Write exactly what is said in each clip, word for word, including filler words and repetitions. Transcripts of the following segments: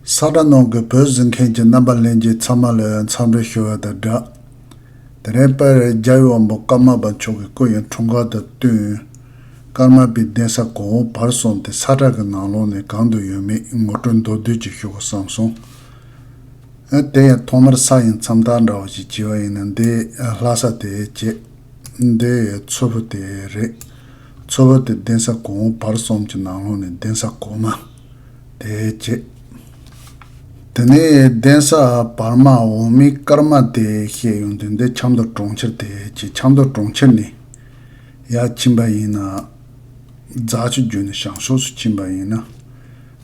ས་ཁྲ་ནང་གི་བོད་གཟིགས་མཁན་གྱི་རྣམ་པ་ལྷན་རྒྱས་ཚང་མ་ལ་འཚམས་འདྲི་ཞུ་བ་དང་སྦྲགས། དེ་རིང་དཔལ་རི་རྒྱལ་བའི་དབང་པོ་ཀརྨ་པ་མཆོག་གི་སྐུ་ཡི་འཁྲུངས་སྐར་དང་བསྟུན། ཀརྨ་པའི་གདན་ས་གོང་འོག་བར་གསུམ་དེ་ས་ཁྲ་གི་ནང་ལོགས་ནས་གང་དུ་ཡོད་མེད་ངོ་སྤྲོད་མདོར་བསྡུས་ཅིག་ཞུ་དགོས་བསམ་སོང་། ཨ། དེ་ཡང་ཐོག་མར་ས་ཡི་མཚམས་རྟགས་འདྲ་བ་ཞིག་བྱས་པ་ཡིན་ན། འདི་ལྷ་ས་དེ་བྱས། འདི་མཚོ་བོད་དེ་རེད། མཚོ་བོད་དེ་གདན་ས་གོང་འོག་བར་གསུམ་གྱི་ནང་ལོགས་ནས་གདན་ས་གོང་མ་དེ་བྱས། དེ་ནས་གདན་ས་བར་མ་འོག་མའི་ཀརྨ་དེ་བཤད་ཡོང་དུས། འདི་ཆབ་མདོ་གྲོང་ཁྱེར་དེ་བྱས། ཆབ་མདོ་གྲོང་ཁྱེར་ནས་ཡར་ཕྱིན་པ་ཡིན་ན། རྫ་ཆུ་བརྒྱུད་ནས་བྱང་ཕྱོགས་སུ་ཕྱིན་པ་ཡིན་ན།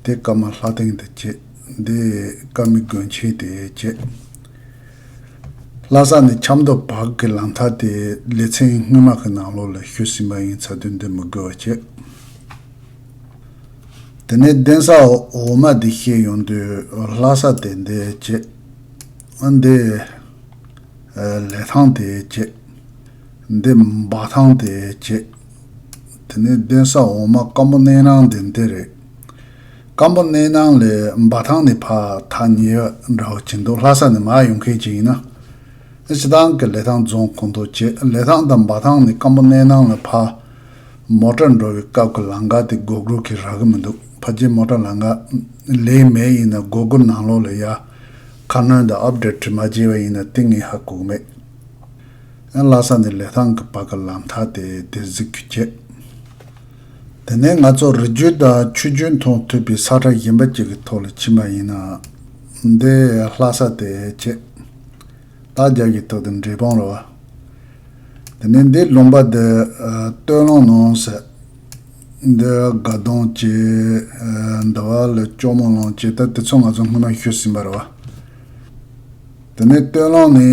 དེ་ཀརྨ་ལྷ་སྡིངས་དེ་བྱས། འདི་ཀརྨའི་དགོན་ཆེན་དེ་བྱས། ལྷ་ས་ནས་ཆབ་མདོ་བར་གྱི་ལམ་ཐག་དེ་ལེ་ཚན་སྔོན་མ་གི་ནང་ལོགས་ལ་ཞུས་ཟིན་པ་ཡིན་ཚར་དུས་འདི་མི་དགོས་པ་བྱས། དེ་ནས་གདན་ས་འོག་མ་དེ་བཤད་ཡོང་དུས། ལྷ་ས་དེ་འདི་བྱས། འདི་ལི་ཐང་དེ་བྱས། འདི་འབའ་ཐང་དེ་བྱས། དེ་ནས་གདན་ས་འོག་མ་སྐམ་པོ་གནས་ནང་དེ་འདི་རེད། སྐམ་པོ་གནས་ནང་ལས་འབའ་ཐང་ནས་ཕར་ཐག་ཉེ་བ་འདྲ་བོ་ཅིག་འདུག་ལྷ་ས་ནས་མར་ཡོང་མཁན་ཅིག་ཡིན་ན། སྤྱིར་བཏང་གི་ལི་ཐང་རྫོང་ཁོངས་གཏོགས་བྱས། ལི་ཐང་དང་འབའ་ཐང་ནས་སྐམ་པོ་གནས་ནང་ལ་ཕར་མོ་ཊ་འགྲོ་བའི་སྐབས་ཀྱི་ལམ་ཁ་དེ་སྒོར་སྒོར་གྱིས་རག་གི་མི་འདུག་ཕལ་ཆེར་མོ་ཊ་ལམ་ཁ་ལས་མེད་ཡིན་ན། སྒོར་སྒོར་ནང་ལོགས་ལ་ཡ་ཁ་སྣོན་དང་ཨབ་ཌེཊ་མ་བྱས་པ་ཡིན་ན་དེ་ངས་ཧ་གོ་གི་མེད། ལྷ་ས་ནས་ལི་ཐང་གི་བར་གྱི་ལམ་ཐག་དེ་དེ་གཟིགས་རྒྱུ་བྱས། དེ་ནས་ང་ཚོ་རི་རྒྱུད་དང་ཆུ་རྒྱུད་མཐོང་ཐུབ་པའི་ས་ཁྲ་གཞན་པ་ཅིག་གི་ཐོག་ལ་ཕྱིན་པ་ཡིན་ན། འདི་ལྷ་ས་དེ་བྱས། ད་རྒྱ་གི་ཐོག་ཏུ་འབྲས་སྤུངས་རེད་བ། དེ་ནས་འདི་ལུང་པ་འདི་ཨ་སྟོད་ལུང་ནང་ཟེར། འདི་དགའ་གདོང་བྱས། ཨ་འདི་བ་ལ་ལྕོག་མོ་ལུང་བྱས། ད་དེ་ཚོ་ང་ཚོ་སྔོན་མ་ཞུས་ཟིན་པ་རེད་བ། དེ་ནས་སྟོད་ལུང་ནས་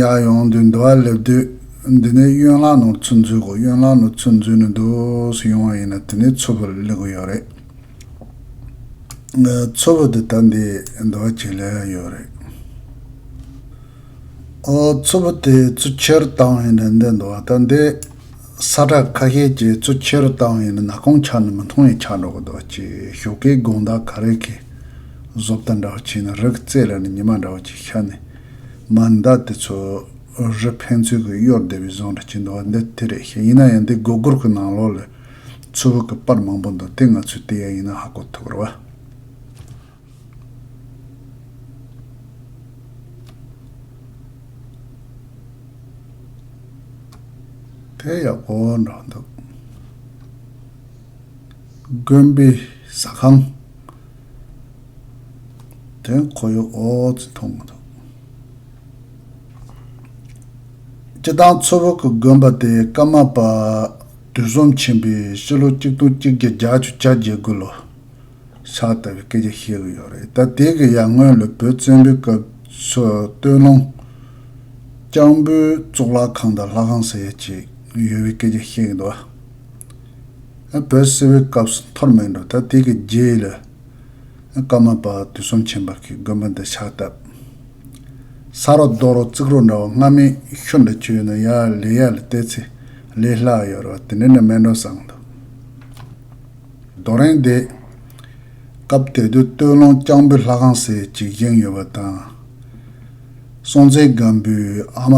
ཡར་ཡོང་དུས་འདི་བ་སླེབས་དུས། འདི་ནས་གཡོན་ལམ་ནང་ཚུར་འཛུལ་དགོས། གཡོན་ལམ་ནང་ཚུར་འཛུལ་ནས་འདུག་སེ་ཡོང་བ་ཡིན་ན། དེ་ནས་མཚོ་བོད་ལ་སླེབས་ཀྱི་ཡོད་རེད། མཚོ་བོད་དེ་ད་འདི་འདི་བ་བྱས་ལ་ཡོད་རེད། ཨོ། མཚོ་བོད་དེ་ཚུར་ཆེ་རུ་བཏང་ཡིན་ན་འདི་འདུག་བ། ད་འདི་ས་ཁྲ་ཁ་ཤས་ཀྱིས་ཚུར་ཆེ་རུ་བཏང་ཡིན་ན་ནག་ཁུང་ཆགས་ནས་མི་མཐོང་ཡས་ཆགས་འགྲོ་གི་འདུག་བ། ཅིག་ཞོགས་ཀའི་དགོང་དག་ག་རེ་གི་བཟོ་ལྟ་འདྲ་བ་བྱས་ན། རི་གི་རྩེ་ལ་ནི་ཉི་མ་འདྲ་བ་ཅིག་ཤར་ནས། མ་མདའ་དེ་ཚོ་རི་ཕན་ཚུན་གྱི་གཡོར་བསྡད་པའི་བཟོ་འདྲ་ཅིག་འདུག་བ། འདི་དེ་རེད་ཤག་ཡིན་ན་ཡང་འདི་སྒོར་སྒོར་གྱི་ནང་ལོགས་ལ་མཚོ་བོད་ཀྱི་པར་མང་པོ་འདུག་དེ་ང་ཚོས་བལྟས་ཡ་ཡིན་ན་ཧ་གོ་ཐུབ་རེད་བ། དེ་ཡག་པོ་འདྲ་འདུག་དགོན་པའི་ཟ་ཁང་དེ་ཁོར་ཡུག་ཨོ་ཙི་མཐོང་གི་འདུག་སྤྱིར་བཏང་མཚོ་བོད་ཀྱི་དགོན་པ་དེ་ཀརྨ་པ་དུས་གསུམ་མཁྱེན་པས་ཕྱི་ལོ་གཅིག་སྟོང་གཅིག་བརྒྱ་བརྒྱད་ཅུ་གྱ་དགུ་ལོ་ཕྱག་བཏབ་པའི་སྐད་ཆ་བཤད་ཀྱི་ཡོད་རེད། ད་དེ་གི་ཡར་སྔོན་ལ་བོད་བཙན་པོའི་སྐབས་སུ་སྟོད་ལུང་སྐྱང་པོའི་གཙུག་ལག་ཁང་དང་ལྷ་ཁང་ཟེར་ཡས་ཅིག་ཡོད་པའི་སྐད་ཆ་བཤད་ཀྱི་འདུག་བ། བོད་སིལ་བུའི་སྐབས་སུ་འཐོར་མེད་འགྲོ། ད་དེ་གི་རྗེས་ལ་ཀརྨ་པ་དུས་གསུམ་མཁྱེན་པ་གིས་དགོན་པ་འདི་ཕྱག་བཏབ། ས་རོ་རྡོ་རོ་རྩིག་རོ་འདྲ་བ་སྔ་མའི་ཤུལ་འདྲ་བྱས་ཡོད་ན་ཡར་ལས་ཡར་ལ་བལྟས་ཚེ་ལས་སླ་ཡོད་རེད་བ། དེ་འདྲ་ནི་མེད་འགྲོ་བསམ་གྱི་འདུག་རྡོ་རིང་དེ་སྐབས་དེ་དུས་སྟོད་ལུང་སྐྱང་པོའི་ལྷ་ཁང་ཟེར་ཅིག་བཞེངས་ཡོད་པ་དང་། སྲོང་བཙན་སྒམ་པོའི་ཨ་མ་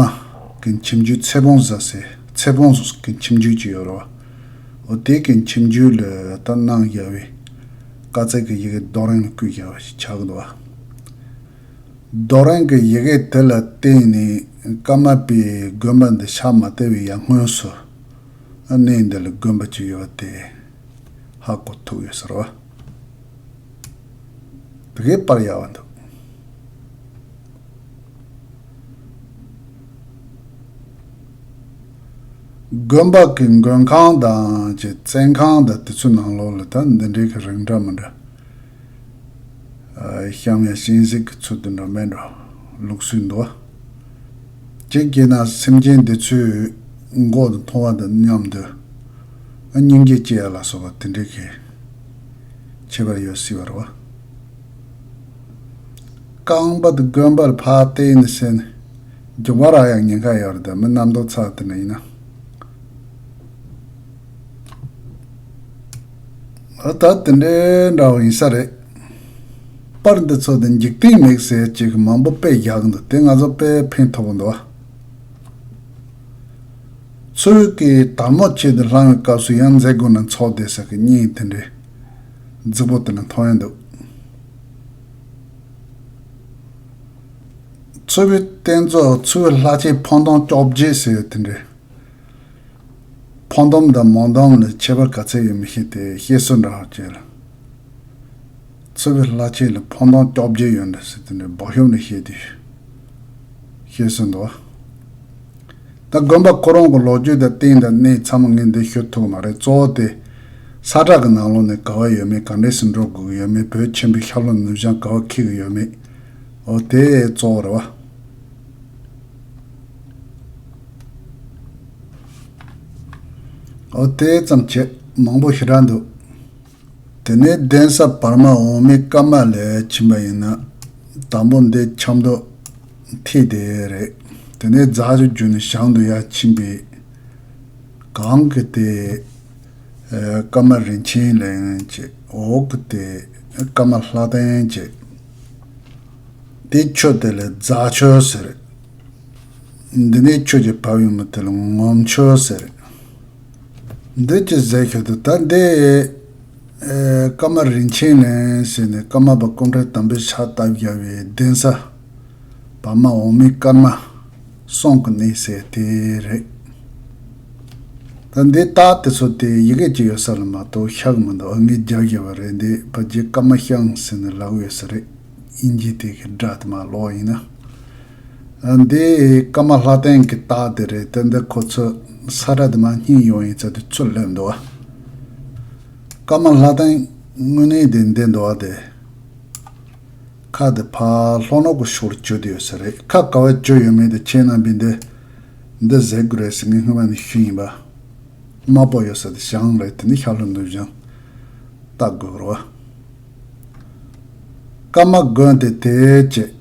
གི་མཆིམས་བརྒྱུད་ཚེ་སྤོང་བཟའ་ཟེར། ཚེ་སྤོང་གི་མཆིམས་བརྒྱུད་ཅིག་ཡོད་རེད་བ། འོ་དེ་གི་མཆིམས་བརྒྱུད་ལ་ད་གནང་བཞག་པའི་བཀའ་སྩལ་གྱི་ཡི་གེ་རྡོ་རིང་ལ་བརྐོས་བཞག་པ་ཞིག་ཆགས་ཀྱི་འདུག་བ། རྡོ་རིང་གི་ཡི་གེ་དེ་ལ་བརྟེན་ནས་ཀརྨ་པས་དགོན་པ་འདི་ཕྱག་མ་བཏབ་པའི་ཡར་སྔོན་སུ་གནས་འདི་ལ་དགོན་པ་ཅིག་ཡོད་པ་དེ་ཧ་གོ་ཐུབ་ཡོད་ཟེར་བ། དེ་གའི་པར་ཡག་པ་འདུག་དགོན་པ་གི་མགོན་ཁང་དང་ཅིག་བཙན་ཁང་དང་དེ་ཚོའི་ནང་ལོགས་ལ་ད་འདི་འདྲའི་གི་རིགས་འདྲ་མི་འདྲ། ཨ་བཤམས་ཡ་ཤིང་གཟིག་གི་ཚུལ་དུ་འདྲ་མེད་འགྲོ། ལུགས་སྲོལ་འདུག་བ། གཅིག་བྱས་ན་སེམས་ཅན་འདི་ཚོའི་མགོ་དང་མཐོང་བ་དང་མཉམ་དུ་སྙིང་རྗེ་སྐྱེ་ཡ་ལ་སོགས་པ་དེ་འདྲའི་གི་ཁྱད་པར་ཡོད་སྲིད་པ་རེད་བ། རྐང་པ་དང་དགོན་པར་ཕར་བལྟས་ནས་ཟེར་ནས་མཇུག་མ་རག་ཡ་ཉེན་ཁ་ཡོད་རེད། ད་མི་རྣམ་རྟོག་ཚ་དེ་འདྲ་ཡིན་ན། ཨ་ད་དེ་འདྲའི་འདྲ་བོ་ཡིན་ས་རེད། པར་འདི་ཚོ་དེ་འཇིག་རྟེན་མིག་ཟེར་ཅིག་མང་པོ་དཔེ་བཞག་འདུག་དེ་ང་ཚོ་དཔེ་ཕན་ཐོགས་པོ་འདུག་འཚོ་བའི་གི་དལ་མོ་ཆེ་དེ་བསླང་བའི་སྐབས་སུ་ཡང་མཛད་དགོས་ན་འཚོ་བསྡད་ས་གི་གཉེན་དེ་འདྲའི་རྫིག་པོ་དེ་ལ་མཐོང་ཡ་འདུག་འཚོ་བའི་རྟེན་གཙོ་འཚོ་བའི་ལྷ་ཆེན་ཕོ་འདོམ་བཅོ་བརྒྱད་ཟེར་ཡ་དེ་འདྲའི། ཕོ་འདོམ་དང་མོ་འདོམ་ལ་ཁྱད་པར་ག་ཚད་ཡོད་མི་ཤེས་ཏེ་བཤད་སྲོལ་འདྲ་བ་བཅས་ལ། འཚོ་བའི་ལྷ་ཆེན་ལ་ཕོ་འདོམ་བཅོ་བརྒྱད་ཡོད་འདྲ་ཟེར་དེ་འདྲའི་འབོ་ཤོབ་ནས་བཤད་དེ་བཤད་སྲོལ་འདུག་ད་དགོན་པ་ཁོ་རང་གི་ལོ་རྒྱུས་དང་རྟེན་དང་གནས་ཚང་མ་ངས་འདི་ཤོད་ཐུབ་མ་རེད། གཙོ་བོ་དེ་ས་ཁྲ་གི་ནང་ལོགས་ནས་ག་བ་ཡོད་མེད། ག་འདྲས་སེ་འགྲོ་དགོས་ཀྱི་ཡོད་མེད། བོད་ཆེན་པོའི་ཤར་ལྷོ་ནུབ་བྱང་ག་བ་འཁེལ་གྱི་ཡོད་མེད། འོ་དེ་གཙོ་བོ་རེད་བ། འོ་དེ་ཙམ་བྱས། མང་པོ་ཞེ་དྲག་འདུག་དེ་ནས་གདན་ས་བར་མ་འོག་མིན་བཀའ་མ་ལ་ཕྱིན་པ་ཡིན་ན། དང་པོ་འདི་ཆབ་མདོ་ཐིག་དེ་རེད། དེ་ནས་རྫ་ཆུ་བརྒྱུད་ནས་བྱང་དུ་ཡར་ཕྱིན་པའི་གང་གི་དེ། ཨེ། བཀའ་མ་རིན་ཆེན་གླིང་བྱས། འོག་གི་དེ་བཀའ་མ་ལྷ་ལྡན་བྱས། དེ་ཆུ་དེ་ལ་རྫ་ཆུ་ཟེར། འདི་ནས་ཆུ་ཅིག་བབས་ཡོང་མི་དེ་ལ་ངོམ་ཆུ་ཟེར། འདི་ཅི་ཟེར་ཤོད་དུ་ད་འདི། ཨེ། བཀའ་མ་རིན་ཆེན་གླིང་ཟེར་ནས་ཀརྨ་པ་སྐུ་ཕྲེང་དམ་པས་ཕྱག་བཏབ་བཞག་པའི་གདན་ས་བར་མ་འོག་མིན་བཀའ་མ་གསུམ་གྱི་གནས་ཟེར་དེ་རེད། ད་འདི་རྟགས་དེ་ཚོ་དེ་ཡི་གེ་ཅིག་ཡོད་ས་ལ་མ་གཏོགས་ཤར་གི་མི་འདུག་ཨ། ངས་རྒྱག་བཞག་པ་རེད། འདི་ཕལ་ཆེར་ཀརྨ་ཤང་ཟེར་ནས་ལབ་ཡོད་ས་རེད། དབྱིན་ཇི་དེ་གི་སྒྲ་དེ་མར་ཀློག་ཡིན་ན། ཨ། འདི་ཀརྨ་ལྷ་ལྡན་གྱི་རྟགས་དེ་རེད། དེ་འདི་ཁོ་ཚོས་ས་ཁྲ་དེ་མར་སྙིང་ཡོང་ཡིན་ཚ་དེ་ཚུར་སླེབས་འདུག་བ། ཀརྨ་ལྷ་ལྡན་དངོས་གནས་དེ་འདི་འདུག་བ་དེ། ཁ་དེ་ཕར་ལྷོ་ནུབ་ཀྱི་ཕྱོགས་ལ་གྱུར་ཏེ་ཡོད་ས་རེད། ཁ་ག་བར་གྱུར་ཡོད་མེད་དེ་ཁྱེད་རྣམ་པས་འདི་འདི་ཟེར་དགོས་རེད་ཟེར་ངས་སྔོན་མ་ནས་ཞུས་ཡིན་པ། དམར་པོ་ཡོད་ས་དེ་བྱང་རེད། དེ་ནི་ཤར་ལྷོ་ནུབ་བྱང་བལྟ་དགོས་རེད་བ། ཀརྨ་དགོན་དེ་དེ་བྱས།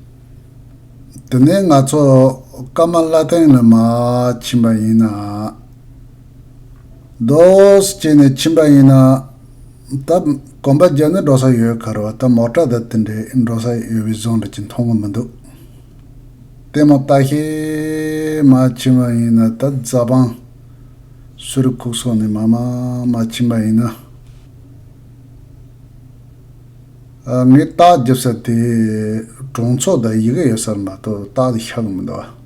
དེ་ནས་ང་ཚོ་ཀརྨ་ལྷ་ལྡན་ལ་མར་ཕྱིན་པ་ཡིན་ན། རྡོ་སྐྱེས་ནས་ཕྱིན་པ་ཡིན་ན། ད་གོམ་པ་བརྒྱབ་ནས་འགྲོ་ས་ཡོད་ག་རེ་བ། ད་མོ་ཊ་ད་དེ་འདྲའི་འགྲོ་ས་ཡོད་པའི་བཟོ་འདྲ་ཅིག་མཐོང་གི་མི་འདུག་ལྟད་མོ་ལྟ་ཤེས་མ་ཕྱིན་པ་ཡིན་ན། ད་རྫ་སྤང་སུ་རི་ཁུག་སོགས་ནས་མ་མ་མ་ཕྱིན་པ་ཡིན་ན། ཨ། ངས་རྟགས་རྒྱབ་ས་དེ་གྲོང་ཚོ་དང་ཡི་གེ་ཡོད་ས་མ་གཏོགས་རྟགས་དེ་ཤར་གི་མི་འདུག་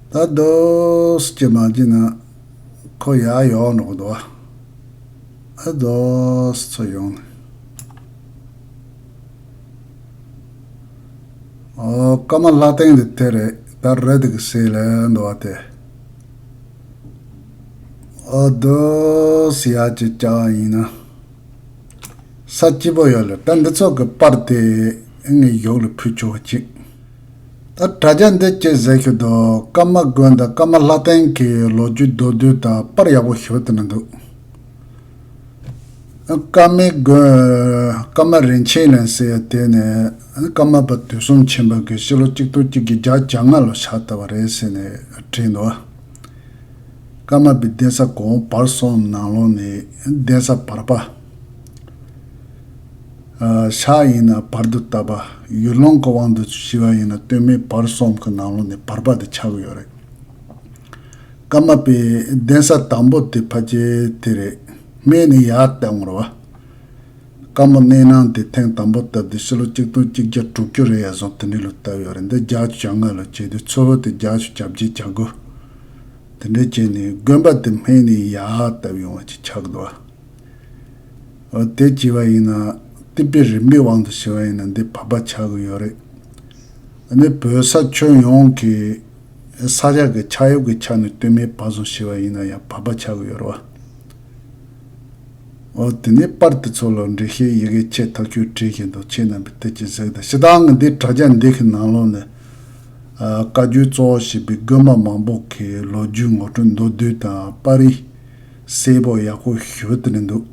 ད་རྡོ་སྐྱེས་མ་བྱས་ན་ཁོ་ཡར་ཡོང་ནོག་འདུག་ཨ། རྡོ་ཚོ་ཡོང་ནས། ཨོ། ཀརྨ་ལྷ་ལྡན་དེ་དེ་རེད། ད་རེད་དེ་གི་སེ་ལ་འདུག་བ་དེ། ཨོ། རྡོ་སི་ཡ་ཅིག་བཅའ་བ་ཡིན་ན། ས་སྐྱིད་པོ་ཡོད་ལ། ད་འདི་ཚོ་གི་པར་དེ་ངས་གཞུག་ལ་ཕུལ་ཆོག་ཅིག་ད་དྲ་རྒྱ་འདི་ཅི་ཟེར་ཤོད་དོ། ཀརྨ་དགོན་དང་ཀརྨ་ལྷ་ལྡན་གྱི་ལོ་རྒྱུས་མདོར་བསྡུས་དང་པར་ཡག་པོ་ཞེ་པོ་དེ་འདྲ་འདུག་ཀརྨའི་དགོན། ཀརྨ་རིན་ཆེན་གླིང་ཟེར་ཡ་དེ་ནས་ཀརྨ་པ་དུས་གསུམ་མཁྱེན་པ་གིས་ཕྱི་ལོ་གཅིག་སྟོང་གཅིག་བརྒྱ་བརྒྱད་ཅུ་གྱ་ལྔ་ལོ་ཕྱག་བཏབ་པ་རེད་ཟེར་ནས་བྲིས་འདུག་ཀརྨ་པའི་གདན་ས་གོང་བར་གསུམ་ནང་ལོགས་ནས་གདན་ས་བར་པ། ཨ། ཕྱག་ཡིན་ན་བར་དུ་བཏབ་པ། ཡུལ་ལུང་གི་དབང་དུ་བྱས་པ་ཡིན་ན་སྟོད་སྨད་བར་གསུམ་གྱི་ནང་ལོགས་ནས་བར་པ་དེ་ཆགས་ཀྱི་ཡོད་རེད། ཀརྨ་པའི་གདན་ས་དང་པོ་དེ་ཕལ་ཆེར་དེ་རེད། སྨད་ནས་ཡར་བཏབ་ཡོང་རེད་བ། ཀརྨ་གནས་ནང་དེ་ཐེངས་དང་པོ་བཏབ་དུས་ཕྱི་ལོ་གཅིག་སྟོང་གཅིག་བརྒྱ་དྲུག་ཅུ་རེ་ཡ་བཟུང་དེ་འདྲ་ལོ་བཏབ་ཡོད་རེད། འདི་བརྒྱད་ཅུ་གྱ་ལྔ་ལོ་བྱས་དུས་ཚོ་བོད་དེ་བརྒྱད་ཅུ་གྱ་བརྒྱད་གྱ་དགུ། དེ་འདྲ་བྱས་ནས་དགོན་པ་དེ་སྨད་ནས་ཡར་བཏབ་ཡོང་བ་ཅིག་ཆགས་འདུག་བ། འོ། དེ་བྱས་པ་ཡིན་ན་ཏི་པའི་རིམ་པའི་དབང་དུ་བྱས་པ་ཡིན་ན་འདི་བར་པ་ཆགས་ཀྱི་ཡོད་རེད། ཨ་ནི་བོད་ས་ཁྱོན་ཡོངས་ཀྱི་ས་ཆ་གི་ཆགས་དབྱིབས་ཀྱི་ཆ་ནས་སྟོད་སྨད་བར་གསུམ་བྱས་པ་ཡིན་ན་ཡང་བར་པ་ཆགས་ཀྱི་ཡོད་རེད་བ། འོ། དེ་ནས་པར་དེ་ཚོ་ལ་འགྲེལ་བཤད་ཡི་གེ་ཆེ་ཐག་ཆོད་བྲིས་བཞིན་འདུག་ཁྱེད་རྣམ་པས་དེ་ཅི་གཟིགས་དང་། སྤྱིར་བཏང་གི་འདི་དྲ་རྒྱ་འདི་གི་ནང་ལོགས་ནས། ཨ། བཀའ་བརྒྱུད་གཙོ་བོ་བྱས་པའི་དགོན་པ་མང་པོ་གི་ལོ་རྒྱུས་ངོ་སྤྲོད་མདོར་བསྡུས་དང་པར་རིས་གསལ་པོ་ཡག་པོ་ཞེ་པོ་དེ་འདྲ་འདུག་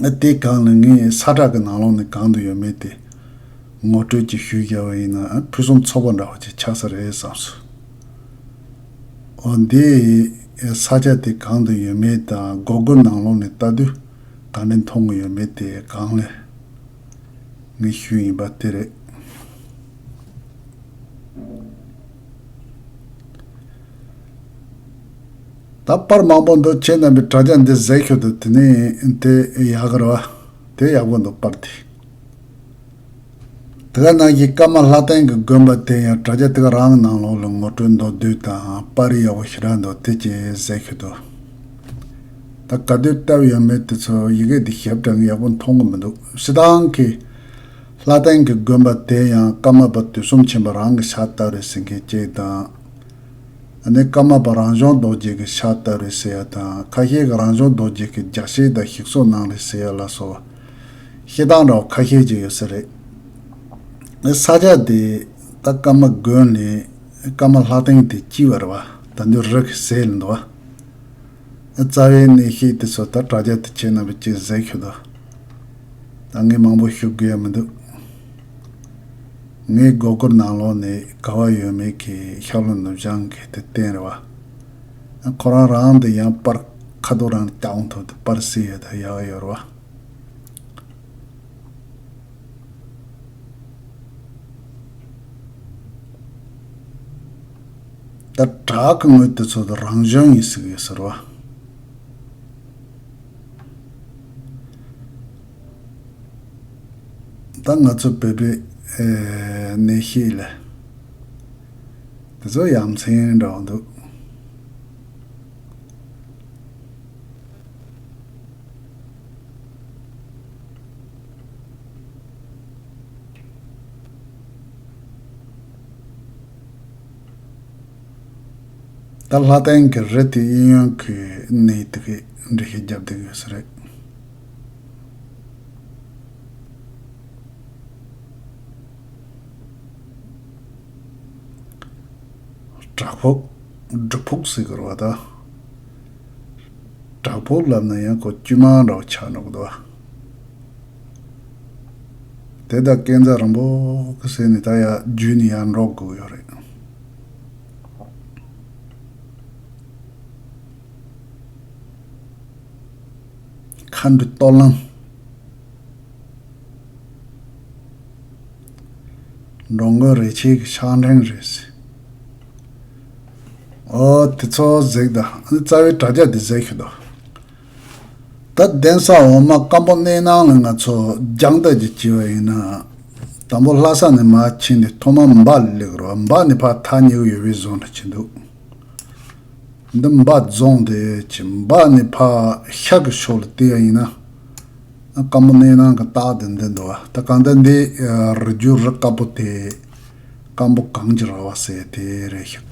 ཨ། དེ་གང་ལ་ངས་ས་ཁྲ་གི་ནང་ལོགས་ནས་གང་དུ་ཡོད་མེད་དེ་ངོ་སྤྲོད་ཅིག་ཞུས་བཞག་པ་ཡིན་ན། ཨ། ཕུན་སུམ་ཚོགས་པ་འདྲ་བ་ཅིག་ཆགས་ས་རེད་བསམས་སོང་། འོ། འདི་ ས་ཆ་དེ་གང་དུ་ཡོད་མེད་དང་གོ་གོ་ནང་ལོགས་ནས་ལྟ་དུས་ག་འདྲ་མཐོང་གི་ཡོད་མེད་དེ་གང་ལས་ངས་ཞུས་ཡིན་པ་དེ་རེད། ད་པར་མང་པོ་འདུག་ཁྱེད་རྣམ་པས་དྲ་རྒྱ་འདི་གཟིགས་ཤོག་དང་དེ་ནས་དེ་ཡག་གི་རེད་བ། དེ་ཡག་པོ་འདུག་པར་དེ། དེ་ག་ནང་བཞིན་ཀརྨ་ལྷ་ལྡན་གྱི་དགོན་པ་དེ་ཡང་དྲ་རྒྱ་དེ་ག་རང་གི་ནང་ལོགས་ལ་ངོ་སྤྲོད་མདོར་བསྡུས་དང་པར་ཡག་པོ་ཞེ་དྲག་འདུག་དེ་ཅིག་གཟིགས་ཤོག་དང་། ད་ག་དུས་བཏབ་ཡོད་མེད་དེ་ཚོ་ཡི་གེ་འདི་ཞིབ་ཕྲ་ངས་ཡག་པོ་མཐོང་གི་མི་འདུག་སྤྱིར་བཏང་གི་ལྷ་ལྡན་གྱི་དགོན་པ་དེ་ཡང་ཀརྨ་པ་དུས་གསུམ་མཁྱེན་པ་རང་གི་ཕྱག་བཏབ་རེད་ཟེར་མཁན་གཅིག་དང་། ཨ་ནི་ཀརྨ་པ་རང་བྱུང་རྡོ་རྗེ་གི་ཕྱག་བཏབ་རེད་ཟེར་ཡ་དང་། ཁ་ཤས་ཀྱིས་རང་བྱུང་རྡོ་རྗེ་གི་རྒྱགས་ཤིག་དང་ཞིག་གསོ་གནང་རེད་ཟེར་ཡ་ལ་སོགས་པ་བཤད་སྟངས་འདྲ་བ་ཁ་ཤས་ཅིག་ཡོད་ས་རེད། ཨ་ས་ཆ་དེ་ད་ཀརྨ་དགོན་ནས་ཀརྨ་ལྷ་ལྡན་དེ་སྐྱིད་པ་རེད་བ། ད་འདི་རི་གི་ཟེར་ལ་འདུག་བ། རྩ་བའི་གནས་བཤད་དེ་ཚོ་ད་དྲ་རྒྱ་དེ་ཁྱེད་རྣམ་པས་ཅིག་གཟིགས་ཤོག་དང་། ད་ངས་མང་པོ་ཞུ་དགོས་ཡ་མི་འདུག་ངས་གོ་གོར་ནང་ལོགས་ནས་ག་བ་ཡོད་མེད་ཀྱི་ཤར་ལྷོ་ནུབ་བྱང་གི་དེ་བསྟན་རེད་བ། ཁོ་རང་རང་དེ་ཡང་པར་ཁ་ཐོག་རང་བཏང་ཐུབ་དེ་པར་སི་ཡ་ད་ཡག་ཡོད་རེད་བ། ད་བྲག་གི་ངོས་དེ་ཚོ་དང་རང་བྱུང་ཡིན་ཟེར་གི་ཟེར་བ། ད་ང་ཚོ་བོད་པའི་ཨེ་གནས་བཤད་ལ་དེ་ཚོ་ཡ་མཚན་འདྲ་བོ་འདུག་ད་ལྷ་ལྡན་གྱི་རི་དེ་གཡས་གཡོན་གྱི་གནས་དེ་གའི་འགྲེལ་བཤད་རྒྱབ་བསྡད་ཡོད་ས་རེད། བྲག་ཕུག་སྒྲུབ་ཕུག་ཟེར་གི་རེད་བ་ད། བྲག་ཕུག་ལབ་ན་ཡང་ཁོ་དཀྱུས་མ་འདྲ་བོ་ཆགས་འགྲོ་གི་འདུག་བ། དེ་ད་ཀན་ཛ་རིན་པོ་ཆེ་ཟེར་ནས་ད་ཡར་བརྒྱུད་ནས་ཡར་འགྲོ་དགོས་ཡོད་རེད། མཁའ་འགྲོའི་སྟོད་ལུང་། འགྲོ་མགོན་རིན་ཆེན་གྱི་ཕྱག་འཕྲེང་རེད་ཟེར། ཨོ་དེ་ཚོ་གཟིགས་དང་། རྩ་བའི་དྲ་རྒྱ་དེ་གཟིགས་ཤོག་དང་། ད་གདན་ས་འོག་མ་སྐམ་པོ་གནས་ནང་ལ་ང་ཚོ་རྒྱང་ལྟ་ཅིག་བྱས་པ་ཡིན་ན། དང་པོ་ལྷ་ས་ནས་མར་ཕྱིན་ཏེ་ཐོག་མར་འབའ་སླེབས་ཀྱི་རེད་བ། འབའ་ནས་ཕར་ཐག་ཉེ་པོ་ཡོད་པའི་བཟོ་འདྲ་ཅིག་འདུག་འདི་འབའ་རྫོང་དེ་ཅིག་འབའ་ནས་ཕར་ཤར་གྱི་ཕྱོགས་ལ་བལྟས་པ་ཡིན་ན། སྐམ་པོ་གནས་ནང་གི་རྟགས་དེ་འདི་འདུག་བ། ད་གང་ལྟར་འདི་རི་རྒྱུད་རི་དཀར་པོ་དེ་སྐམ་པོ་གངས་ཀྱི་ར་བ་ཟེར་དེ་རེད་ཤག་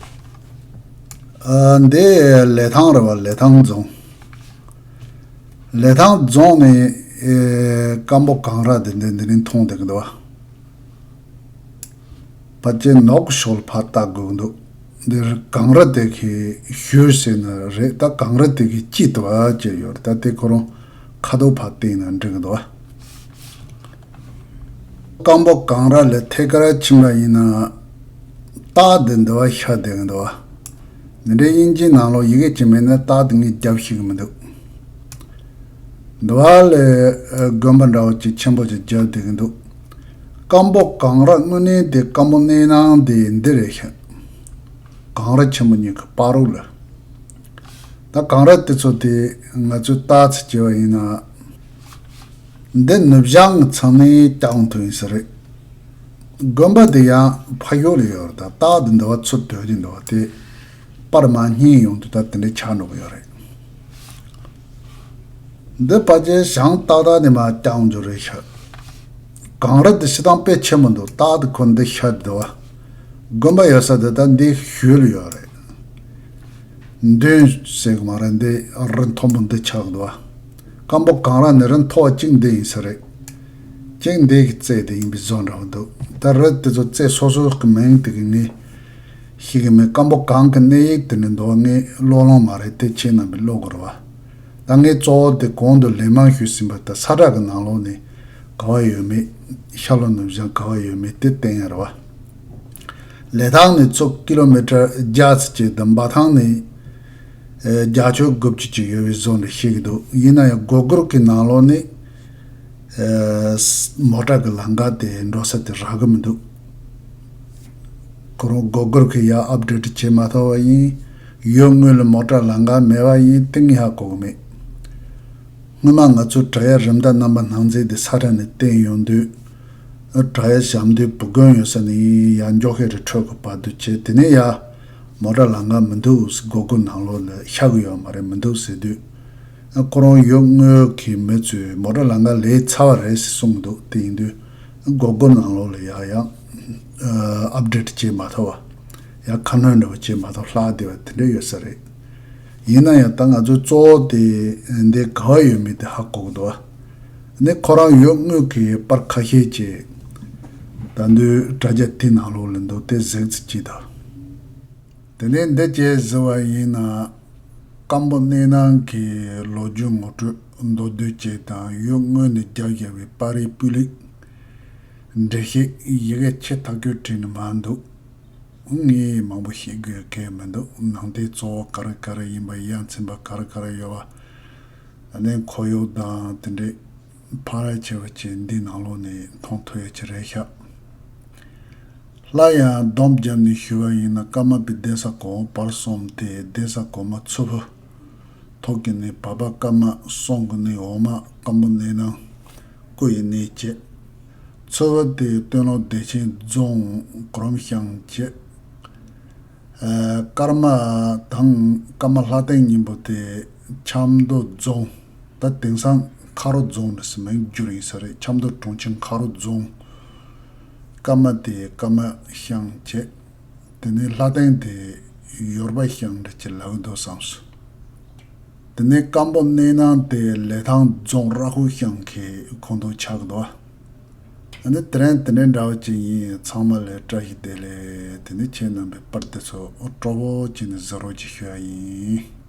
ཨ་འདི་ལི་ཐང་རེད་བ། ལི་ཐང་རྫོང་། ལི་ཐང་རྫོང་ནས་ཨེ་སྐམ་པོ་གངས་ར་དེ་འདི་འདི་ནས་མཐོང་བསྡད་ཀྱི་འདུག་བ། ཕལ་ཆེར་ནུབ་ཕྱོགས་ལ་ཕར་ལྟ་དགོས་ཀྱི་འདུག་འདིར་གངས་ར་དེ་གའི་ཞོལ་ཟེར་ན་རེད། ད་གངས་ར་དེ་གའི་དཀྱིལ་དུ་བ་ཅེར་ཡོད་རེད། ད་དེ་ཁོ་རང་ཁ་དོག་ཕར་བལྟས་ན་འགྲིག་གི་འདུག་བ། སྐམ་པོ་གངས་ར་ལ་ཐད་ཀར་ཕྱིན་པ་ཡིན་ན། རྟགས་འདི་འདི་བ་ཤར་བསྡད་ཀྱི་འདུག་བ། འདི་འདྲའི་དབྱིན་ཇིའི་ནང་ལོགས་ཡི་གེ་ཅིག་མེད་ན་རྟགས་འདི་ངས་རྒྱབ་ཤེས་ཀྱི་མི་འདུག་འདི་བ་ལ་དགོན་པ་འདྲ་བོ་ཅིག་ཆེན་པོ་ཅིག་བརྒྱབ་བསྡད་ཀྱི་འདུག་སྐམ་པོ་གངས་ར་དངོས་གནས་དེ་སྐམ་པོ་གནས་ནང་དེ་འདི་རེད་ཤག་གངས་ར་ཆེན་པོ་གཉིས་ཀྱི་བར་རོ་ལ། ད་གངས་ར་དེ་ཚོ་དེ་ང་ཚོས་རྟགས་ཅིག་བྱས་པ་ཡིན་ན། འདི་ནུབ་བྱང་གི་མཚམས་ནས་བལྟ་ཡོང་ཐུབ་ཡིན་ས་རེད། དགོན་པ་དེ་ཡང་ཕ་ཡུལ་ལ་ཡོད་རེད། ད་རྟགས་དེ་འདི་བ་ཚུར་སྡོད་དེ་འདུག་བ། དེ་པར་མར་བསྙལ་ཡོང་དུས་ད་དེ་འདྲ་ཆགས་འགྲོ་གི་ཡོད་རེད། འདི་ཕལ་ཆེར་བྱང་ཏག་ཏག་ནས་མར་བལྟ་ཡོང་རྒྱུ་རེད་ཤག་གངས་ར་དེ་སྤྱིར་བཏང་དཔེ་ཆེན་པོ་འདུག་རྟགས་དེ་ཁོ་འདི་ཤར་འདུག་བ། དགོན་པ་ཡོད་ས་དེ་ད་འདི་ཞོལ་ལ་ཡོད་རེད། མདུན་ཟེར་གི་མ་རེད། འདི་རི་མཐོན་པོ་འདི་ཆགས་འདུག་བ། སྐམ་པོ་གངས་ར་ནི་རི་མཐོ་བ་གཅིག་འདི་ཡིན་ས་རེད། གཅིག་འདི་གི་རྩེ་དེ་ཡིན་པའི་བཟོ་འདྲ་བོ་འདུག་ད་རི་དེ་ཚོ་རྩེ་སོ་སོ་གི་མིང་དེ་གི་ངས་ཤེས་གི་མེད། སྐམ་པོ་གངས་གི་གནས་ཡིག་དེ་ནི་འདུག་ངས་ཀློག་ལོང་མ་རེད། དེ་ཁྱེད་རྣམ་པས་ཀློག་དགོས་རེད་བ། ད་ངས་གཙོ་བོ་དེ་གོང་དུ་ལན་མང་ཞུས་ཟིན་པ་ལྟར་ས་བསྒྲགས་ཀྱི་ནང་ལོགས་ནས་ག་བ་ཡོད་མེད། ཤར་ལྷོ་ནུབ་བྱང་ག་བ་ཡོད་མེད་དེ་བསྟན་ཡ་རེད་བ། ལི་ཐང་ནས་ཚུར་ཀི་ལོ་མི་ཊར་བརྒྱ་ཙམ་ཅིག་དང་འབའ་ཐང་ནས་ ཨེ། རྒྱ་ཆོས་དགུ་བཅུ་ཅིག་ཡོད་པའི་བཟོ་འདྲ་ཤེས་ཀྱི་འདུག། ཡིན་ན་ཡང་སྒོ་སྒོར་གྱི་ནང་ལོགས་ནས། ཨེ། མོ་ཊ་གི་ལམ་ཁ་དེ་འགྲོ་ས་དེ་རག་གི་མི་འདུག། ཁོ་རང་སྒོ་སྒོར་གྱི་ཡར་ཨབ་ཌེ་ཊི་བྱེད་མ་ཐུབ་པ་ཡིན། ཡུལ་དངོས་ལ་མོ་ཊ་ལམ་ཁ་མེད་པ་ཡིན། དེ་ངས་ཧ་གོ་གི་མེད། སྔོན་མ་ང་ཚོ་བྲག་གཡབ་རི་མདའ་རྣམ་པ་སྣ་མཛེས་དེ་ས་ཁྲ་ནས་བསྟན་ཡོང་དུས། བྲག་གཡབ་ཞབས་འདུལ་བུ་དགོན་ཡོད་ས་ནས་ཡར་མགྱོགས་ཤོས་རེ་འཕྲོད་དགོས་བར་དུ་བྱས། དེ་ནས་ཡར་མོ་ཊ་ལམ་ཁ་མི་འདུག་ཟེར། སྒོ་སྒོར་ནང་ལོགས་ལ་ཤར་གི་ཡོད་མ་རེད། མི་འདུག་ཟེར་དུས། ཁོ་རང་ཡུལ་དངོས་ཀྱི་མི་ཚོས་མོ་ཊ་ལམ་ཁ་ལས་ཚར་བ་རེད་ཟེར་གསུངས་འདུག། དེ་ཡིན་དུས་སྒོ་སྒོར་ནང་ལོགས་ལ་ཡར་ཡང་ཨབ་ཌེ་ཊི་བྱེད་མ་ཐུབ་པ། ཡར་ཁ་སྣོན་འདྲ་བོ་བྱེད་མ་ཐུབ། ལྷག་བསྡད་པ་དེ་འདྲ་ཡོད་ས་རེད། ཡིན་ན་ཡང་ད་ང་ཚོའི་གཙོ་བོ་དེ་འདི་ག་བ་ཡོད་མེད་དེ་ཧ་གོ་གི་འདུག། ནི་ཁོ་རང་ཡུལ་དངོས་ཀྱི་པར་ཁ་ཤས་ཅིག་ད་དུང་དྲ་རྒྱ་དེ་ནང་ལོགས་ལ་འདུག། དེ་གཟིགས་ཙམ་གྱིས་དང་། དེ་ནས་འདི་བཅས་གཟིགས་པ་ཡིན་ན། སྐམ་པོ་གནས་ནང་གི་ལོ་རྒྱུས་ངོ་སྤྲོད་མདོར་བསྡུས་ཅིག་དང་། ཡུལ་དངོས་ནས་བརྒྱབ་བཞག་པའི་པར་རིས་སྤུས་ལེགས་འགྲེལ་བཤད། ཡི་གེ་ཆེ་ཐག་ཆོད་བྲིས་ནས་མ་འདུག། ངས་མང་པོ་བཤད་དགོས་གལ་མི་འདུག། ནང་དོན་གཙོ་བོ་ག་རེ་ག་རེ་ཡིན་པ། ཡ་མཚན་པ་ག་རེ་ག་རེ་ཡོད་པ། ཨ་ནི་ཁོར་ཡུག་དང་དེ་འདྲའི་ཕར་ཆེ་བ་ཅིག་འདི་ནང་ལོགས་ནས་མཐོང་ཐུབ་ཡ་ཅིག་རེད་ཤག། སླར་ཡང་སྡོམ་བརྒྱབ་ནས་ཞུ་བ་ཡིན་ན། ཀརྨ་པའི་གདན་ས་གོང་འོག་བར་གསུམ་སྟེ། གདན་ས་གོང་མ་མཚུར་ཕུ། ཐོག་གི་ནི་བར་པ་ཀརྨ། གསུང་གི་ནི་འོག་མ་སྐམ་པོ་གནས་ནང་སྐུ་ཡི་གནས་བཅས། མཚུར་ཕུ་དེ་སྟོད་ལུང་བདེ་ཆེན་རྫོང་གོ་རམས་ཤང་བཅས། ཨ། ཀརྨ་དང་ཀརྨ་ལྷ་སྟེང་གཉིས་པོ་དེ་ཆབ་མདོ་རྫོང་། ད་དེང་སང་མཁར་རྫོང་འདྲ་སེ་མིང་བསྒྱུར་ཡིན་ས་རེད། ཆབ་མདོ་གྲོང་ཁྱེར་མཁར་རྫོང་། ཀརྨ་དེ་ཀརྨ་ཤང་བྱས། དེ་ནས་ལྷ་སྟེང་དེ་ཡོར་པ་ཤང་འདྲ་ཅིག་ལབ་ཀྱི་འདུག་བསམས་སོང་། དེ་ནས་སྐམ་པོ་གནས་ནང་དེ་ལི་ཐང་རྫོང་ར་ཧུ་ཤང་གི་ཁོངས་གཏོགས་ཆགས་ཀྱི་འདུག། ཨ་ནི་དེ་རིང་དེ་འདྲའི་འདྲ་བོ་ཅིག་ཡིན། ཚང་མ་ལ་བཀྲ་ཤིས་བདེ་ལེགས། དེ་ནས་ཁྱེད་རྣམ་པས་པར་དེ་ཚོ་སྤྲོ་པོ་བྱས་ནས་གཟིགས་རོགས་ཅིག་ཞུ་ཡ་ཡིན།